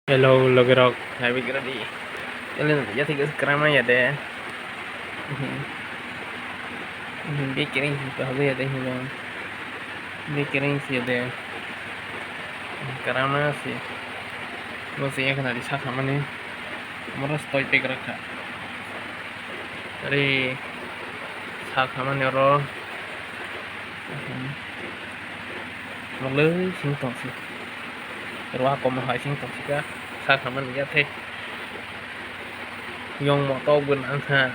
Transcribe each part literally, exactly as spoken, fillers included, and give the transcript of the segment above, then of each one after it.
Hello, logirok, hai bigrani. Ele ya thik kwrang ya de. Bikring hingke hobi ya de hino. Bikring si ya de. Kwrang si. Bo se ya kana di sakha mani. Moro stoi pek rakha. Ari sakha mani oro. Mwlwi sing tongsi. Rwa komo hai sing tongsi ka. Sakha mani ya thai. Yong motok bo nang kha.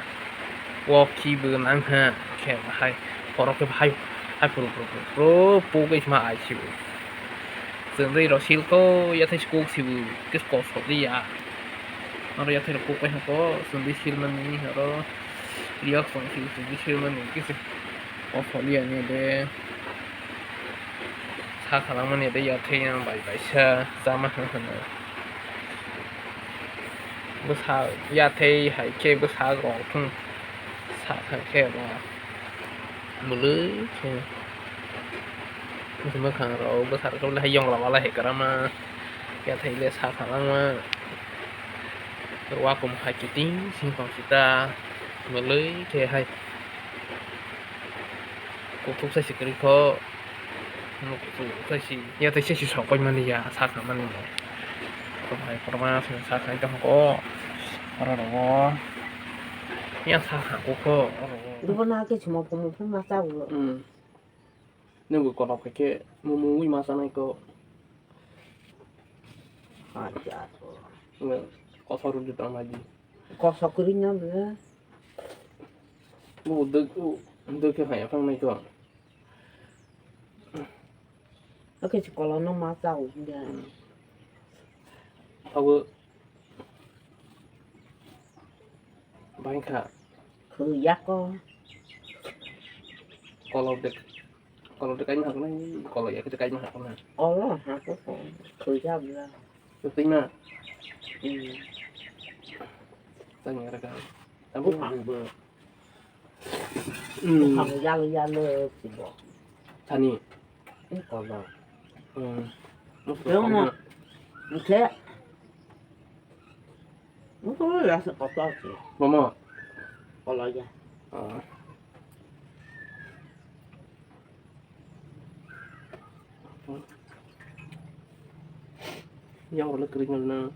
Wok khi bo nang kha. Khe hai. Korok khe hai. Hai puru puru puru puru. Puk isma ai si bo. Chwng dei rw sil ko, yathai se kok sibu, kis kosok liya. Aro yathai rw kok pai hako, chwng dei sil mani, aro riyak song sibu, chwng dei sil mani, kis kosok liya ni de. Sa khalang mani de yathai yang bai bai sa, chama hwn hwn. Bwsa yathai hai khe bwsa rok thung sa thang khe ba. Mwlwi khe. Bwswk mwkhang rok bwsa rok le hai yong rok le hai kwrwngma. Yathai le sa kwrwngma. Wakum hai kiting sing tong sita. Mwlwi khe hai. Kuthuk sai si kwrwi kho. Kuthuk sai si. Yathai sai si sok pai mani ya sa kwrwngmani. Hai kwrwngma sa kwrwng tong kho. Oro rogo. Ya sa ha kho. Oro rogo. Dubo na ke chuma phumu phumu ma cha ulo. Hmm. Nwng bo kolok hai khe mumui ma chanai kho. Acha. Nwng kosok rwdi tong nai di. Kosok kwrwi no bwla. Bo dwk, dwk khe hai phang nai kho. Oke, si kolok no ma cha u bwla. Abo Bai kha. Khwya ko. Kolok de, kolok de kaima haknai, kolok ya khe kaima haknai. Olo ha ko ko. Khwya bla. Twi ma. Hmm. Tang ya ka. Abo phang bo. Hmm. Phang yalo yalo si bo. Thani. Ni kolok. Hmm. Tengmo. Ni khe. Nukho ya se kotor se. Mama. Kolok ya. Ah. Yang wala kering na.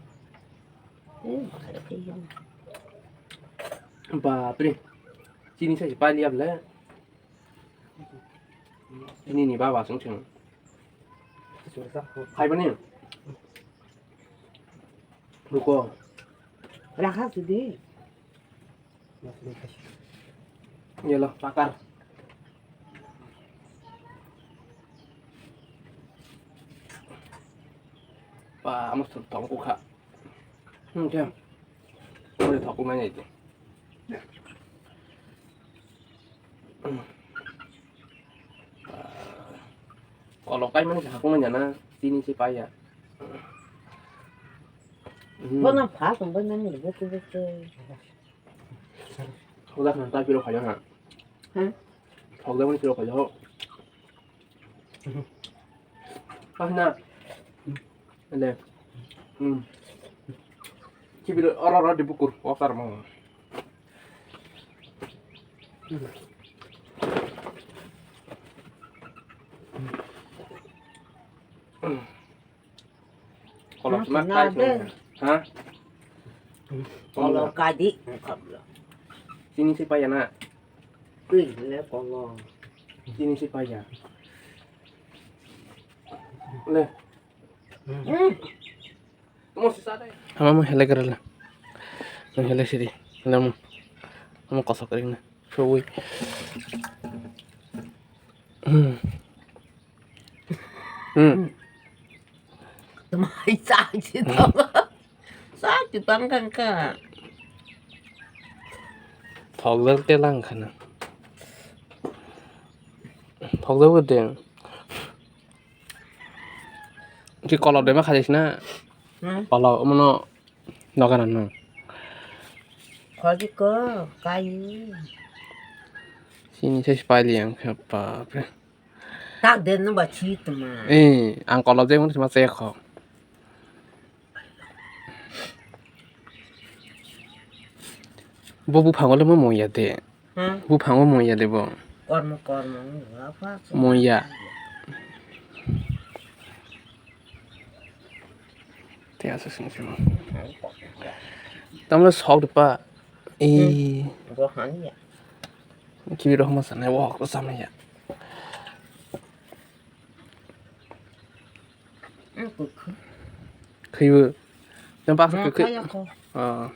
Eh, bakal kering. Bapre. Chini sai pali able. Chini ni baba sung sung. Hai bani. Ruko. Rakha sudi. Yelo, pakar. Pa, amo thok tong kha. Hmm, jam. Ore thok mai nai. Kolok kai mani hakung manya na, chini se paya. Hmm. Bono pha tong bai nang ni buku buku. Hoda khan ta piro khayo ha. Hmm? Hoda mani piro khayo. Pahna. Ele. Hmm. Kibiro oro oro di bukur, okar mo. Kolok sima kai sung. Ha? Kolok kadi. Sini si paya na. Kui le kolok. Sini si paya. Le. Ama mo hele kerela. Hele siri. Hele mo. Ama kosok ring na. Sui. Hmm. Hmm. Tama isa si tama. Sa si tang kang ka. Thok dal te lang khana. Thok dal de. Ki kolok de ma khajis na. Hmm? Kolok mono noga na no. Khoji ko kai. Sini se spali yang khe pa pre. Tak den no ba chi tuma. Eh, ang kolok je mo ma che kho. Bo buphango le mo moya de. Hmm? Buphango moya de bo. Kormo, kormo, wngya, wngya. Moya. Tei aswk song simo. Tamle sok de pa. Hmm. Ee. Bo hanya. Kibi rohma sanai, wok ko samaya. Hmm, kuk. Khaibo. Yang paksa kuk. Kaya ko. Ah.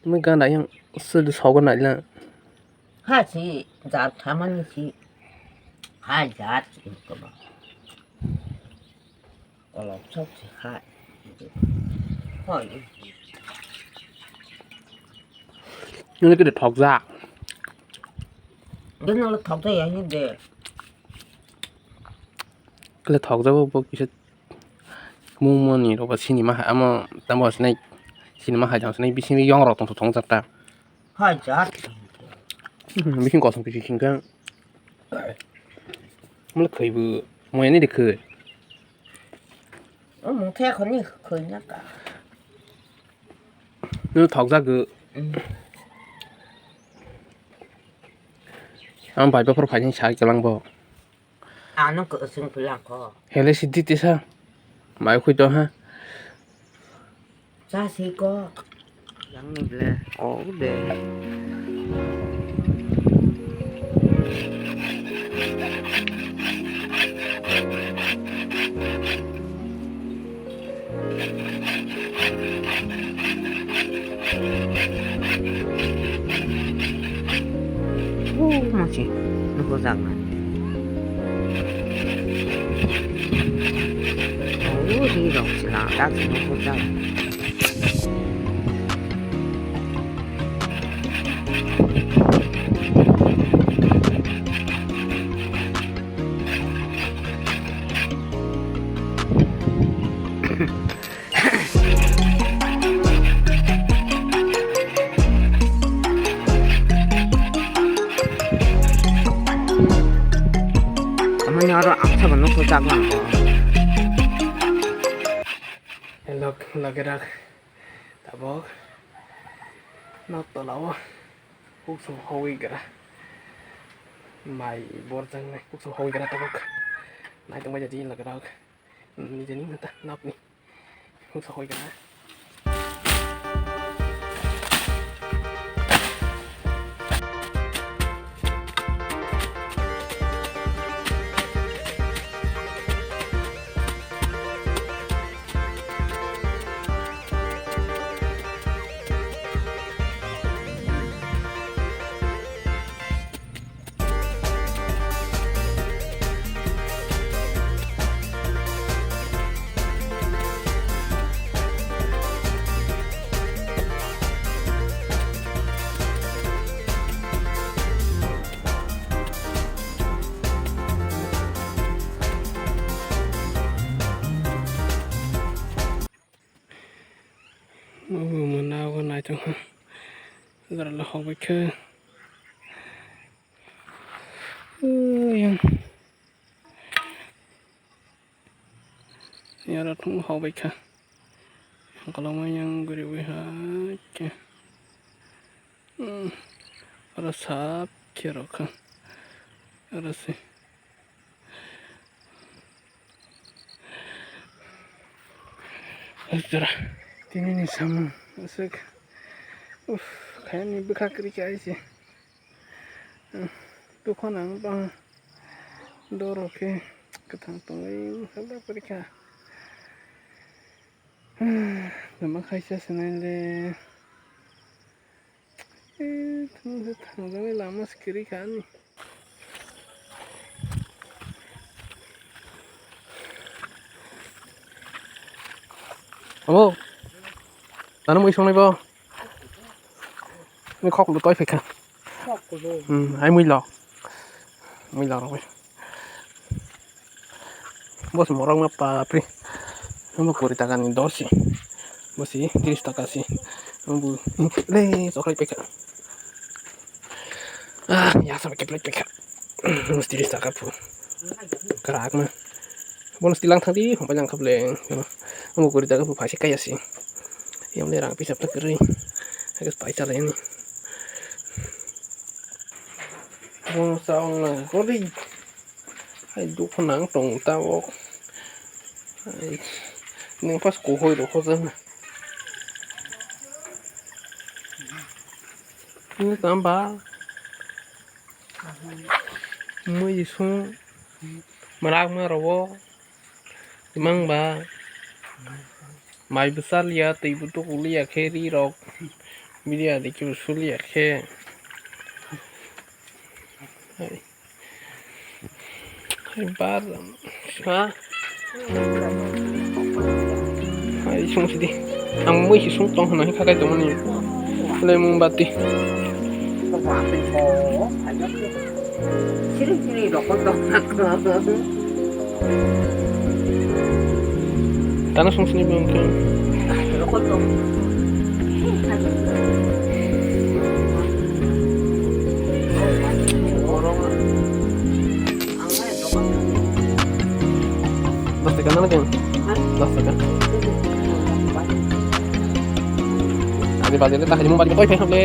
Tumi gana yang sede sogo naila. Ha si, jat thamani si. Ha jat si ko ba. Kolok sok si ha. Hoi. Nini kede thokjak. Gano lo thokjak ya ni de. Kele thokjak bo kisa. Mungmani rok ba sinima hai, amo tamo sinai, sinima hai jang sinai, bising yong rok tong thong jata. Hai jat. Hmm, bising kosong kisi singkang. Mula khaibu, moyani de khai. O mung the khoni khai na ka. Nu thok jago. Hmm. Ang bai baphor phai sa kelang bo. Ano kwchwng pwlang kho. Hele sidi tisa. Mai khui to ha. Cha si ko. Yang ni ble. Oh, de. Oh, masi, nukho jak na. Oh, ri rok sila, dak se nukho jak. Amani oro ang sabo nukho jak lang ko. Hello, logerak. Tabok nok tolao kuksong hogwi gra. Mai borjaknai kuksong hogwi gra tabok. Nai tongbai jadi logerak. Nijeni mata nokni. Kuksong hogwi gra. Obo mwnao naithok kha. Jora le hokbai kha. Yang. Yara thung hokbai kha. Yang kolokma yang guriwi hai khe. Hmm. Oro sap khe rok kha. Oro se. Jora. Tini ni samung aswk. Uff, khaini bwkha kwrwi khe aise. Uff, tukho nang tong. Doro khe kwthang tongwi habra kwrwi kha. Uff, tamo khaisa swnai le. Eh, thung se thangjaknai lama se kwrwi kha ani. Abo, ano mui songnai bo? Ni khok lu toi phai kha. Khok lu. Hmm, ai mui lo. Mui lo rok. Bo se morok ma papri. Bo kuri taka ni dor si. Bo si tris taka si. Bo le choklai pekha. Ah, ya sa keplai pekha. Bo si tris taka pu. Krak ma. Bo no stilang thang di, hong pa jang khaple. Bo kuri taka pu phai si kaya si. Yam le rang pisa pla kri. Paisa laini. Bung sa ong na kori. Hai dukhu nang tong ta o. Hai, neng pas kuhoi rokho jang. Ini tamba. Mui sung. Marak ma robo. Mang ba. Mai bwsa liya, twi bo tuku liya khe ri rok. Bini adi khe bo su liya khe. Hai. Hai bar. Ha? Hai sung sidi. Ang mui si sung tong hwnna khe khakai tongmani. Lemon bati. Siri siri rokol tong. Tano sung sini bang khe. Rokol tong. Dos taka na lagi. Dos taka. Adi badi le tahan mo badi ko koi koi le.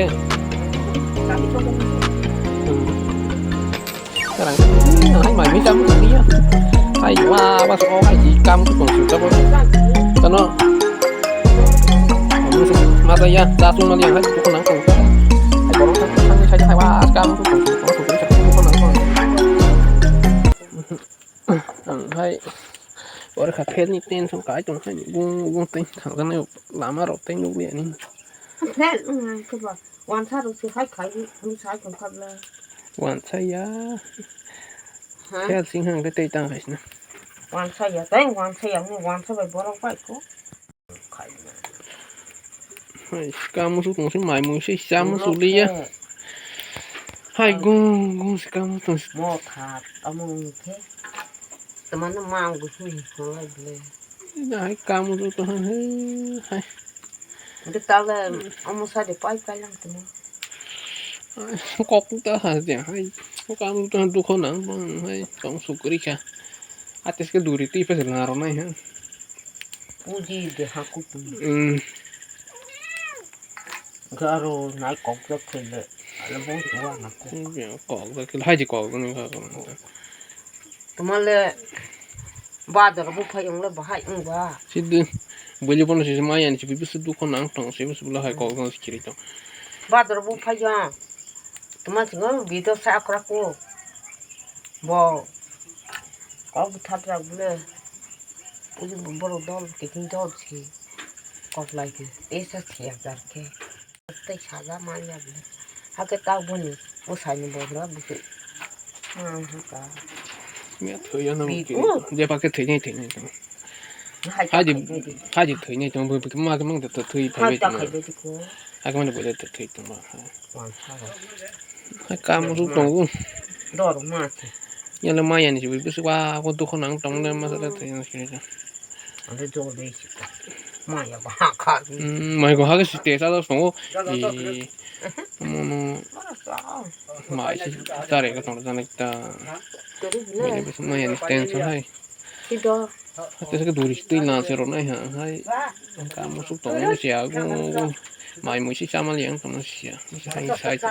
Karang hai mai mi kam ni ya. Hai wa ba so hai ji kam ko kon su ta bo. Tano. Mata ya ta sung ma ya hai ko nang ko. Hai borok ta thang ni sai hai wa kam ko kon su ko ko nang ko. Ang hai. Oro kha phel ni tension kai tong hai bung bung tei thang jani lama rok tei nukliya ni. Phel wng khe ba wansa rok se hai khai ni sai tong kha bla. Wansa ya. Ha? Phel sing hang khe tei tang hai sina. Wansa ya tei wansa ya ni wansa bai borok bai ko. Hai, kamu su tong si mai mui si kamu su liya. Hai gung gung si kamu tong si. Mo kha, amo wng khe. Tamano ma ang gung si ni holai ble. Hai kamu su tong hai hai. Nde tale amo sa de pai pai lang tamo. Kok ta ha de hai. Kamu tong dukho nang bang hai tong su kri kha. Atis ke duri ti pe na ro nai ha. Puji de haku tu. Hmm. Garo nai kok jak khele. Ala bong tuwa na ko. Kok jak khele hai ji kok ni ka ko. Tumale badar bu phai ong le bahai ong ba. Sidi buli bono sisi maya ni sibi bisu dukho nang tong sibi bisu bula hai kok jak khiri tong. Badar bu phai ya. Tuma singo video sa akra ko. Bo. Kok bwtha bwlak bwle. Ujung bo borok dol kiting dol si. Kok lai di. Esa si ajar khe. Tei saja man ya bwle. Hake tak boni. Bo sai ni bo bwle bwse. Hmm, haka. Mia thoi ya nang Bi kiri. Ku. Je pa ke thoi ni thoi ni. Hai ta Haji, khai di. Haji thoi ni tong bo ma ke mang ta thoi Hai phai ta khai tong. Di ko. Hake mane bo ta thoi tong ba. Wan sa ba. Hai kamu su tong. Dor ma si. Yale maya ni sibi bisu wa ko dukho nang tong le ma sa ta tei na sini ta. Ande jo de si ta. Maya ba ha kha si. Hmm, mai ko ha ke si te sa dos tongo. Ga ga ga ga. Mo no. Ma sa. Mai si ta re ko tong ta na ta. Tori bile. Mai bisu maya ni tension hai. Si do. Te sa ke duri si tui na se ro nai ha hai. Kamu su tong si ya go. Mai mo si chama liang tong si ya. Si hai sai.